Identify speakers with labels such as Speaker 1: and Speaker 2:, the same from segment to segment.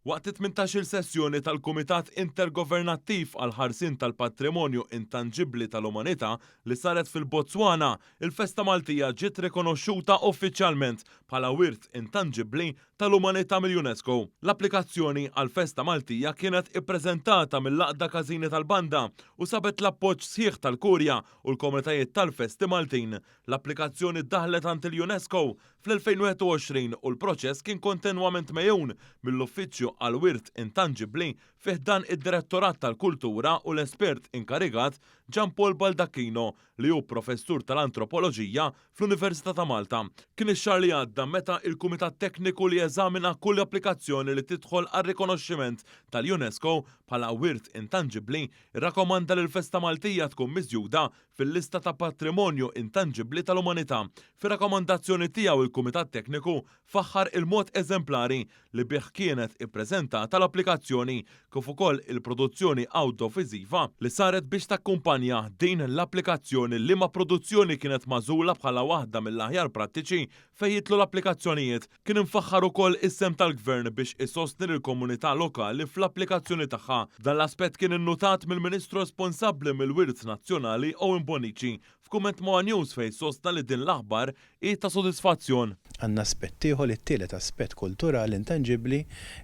Speaker 1: Waqt it-18-il sessjoni tal-Kumitat Intergovernattiv għall-Ħarsien tal-Patrimonju Intanġibbli tal-Umanità li saret fil-Botswana, il-festa Maltija ġiet rikonoxxuta uffiċjalment bħala Wirt Intanġibbli tal-Umanità mill-UNESCO. L-applikazzjoni għall-festa Maltija kienet ippreżentata mill-Għaqda Każini tal-Banda u sabet l-appoġġ sħiħ tal-Kurja u l-komunitajiet tal-festi Maltin. L-applikazzjoni ddaħħlet għand il-UNESCO fl-2021 u l-proċess kien kontinwament megħjun mill-Uffiċċju għall-Wirt Intanġibbli fi ħdan id-Direttorat tal-Kultura u l-espert inkarigat Gian Paul Baldacchino li hu professur tal-Antropoloġija fl-Università ta' Malta. Kien ix-xahar li għadda meta il-Kumitat Tekniku li jeżamina kull applikazzjoni li tidħol għar-rikonoxximent tal-UNESCO bħala wirt intanġibbli rrakkomanda li l-festa Maltija tkun miżjuda fil-lista ta' Patrimonju Intanġibbli tal-Umanità. Fir-rakkomandazzjoni tiegħu il-Kumitat Tekniku faħħar il-mod eżemplari li bih kienet ippreżentata l-applikazzjoni kif ukoll il-produzzjoni awdjoviżiva li saret biex takkumpanja din l-applikazzjoni liema produzzjoni kienet magħżula bħala waħda mill-aħjar prattiċi fejn jidħlu l-applikazzjonijiet. Kien imfaħħar ukoll is-sehem tal-Gvern biex isostni lill-komunità lokali fl-applikazzjoni tagħha. Dan l-aspett kien innutat mill-Ministru responsabbli mill-Wirt Nazzjonali Owen Bonnici f'kumment ma' one News fejn sostna li din l-aħbar hi ta' sodisfazzjon.
Speaker 2: Għandna aspett ieħor, it-tielet aspett kulturali intanġibbli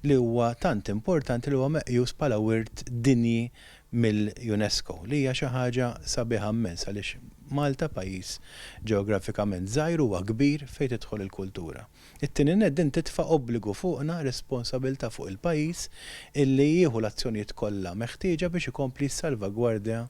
Speaker 2: li huwa tant importanti li huwa meqjus bħala wirt dinji mill-UNESCO, li hija xi ħaġa sabiħa immens għaliex Malta pajjiż ġeografikament żgħir huwa kbir fejn tidħol il-kultura. It-tieni nett din titfa' obbligu fuqna, responsabilità fuq il-pajjiż illi jieħu l-azzjonijiet kollha meħtieġa biex ikompli jissalvagwardja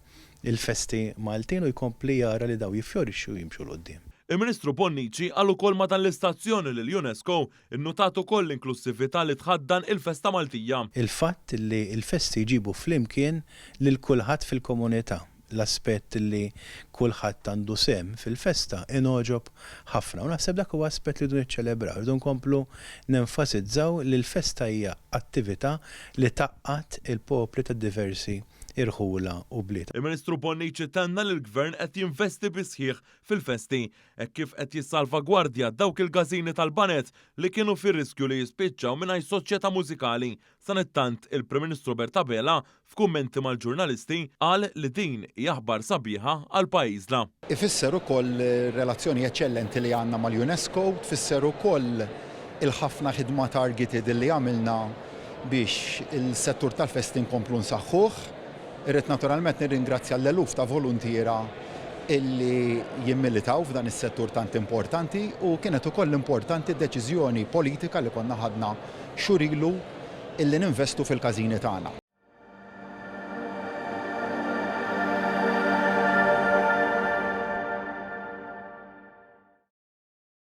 Speaker 2: l-festi Maltin u jkompli jara li dawn jiffjorixxu u jimxu 'l quddiem.
Speaker 1: Il-Ministru Bonnici qal ukoll ma' dan l-istazzjon li l-UNESCO Innutat ukoll l-inklussività li tħaddan il-festa Maltija.
Speaker 2: Il-fatt li l-festi jġibu flimkien lil kulħadd fil-komunità, l-aspett li kulħadd għandu sehem fil-festa ingħoġob ħafna u naħseb dak huwa aspett li rridu niċċelebraw, irridu nkomplu nenfasizzaw li l-festa hija attività li tgħaqqad il-popli ta' diversi irħula u bliet.
Speaker 1: Il-Ministru Bonnici tenna li l-Gvern qed jinvesti bis-sħiħ fil-festi hekk kif qed jissalvagwardja dawk il-każini tal-baned li kienu fir-riskju li jispiċċaw mingħajr soċjetà mużikali. Sanittant, il-Prim Ministru Robert Abela, f'kummenti mal-ġurnalisti, qal li din hi aħbar sabiħa għal pajjiżna.
Speaker 3: Ifisser ukoll ir-relazzjoni eċċellenti li għandna mal-UNESCO, tfisser ukoll il-ħafna ħidma targeted li għamilna biex il-settur tal-festi nkomplu nsaħħuh. Irrid naturalment nirringrazzja l-eluf ta' voluntiera illi jimmilitaw f'dan is-settur tant importanti u kienet ukoll importanti d-deċiżjoni politika li konna ħadna xhur ilu illi ninvestu fil-każini tagħna.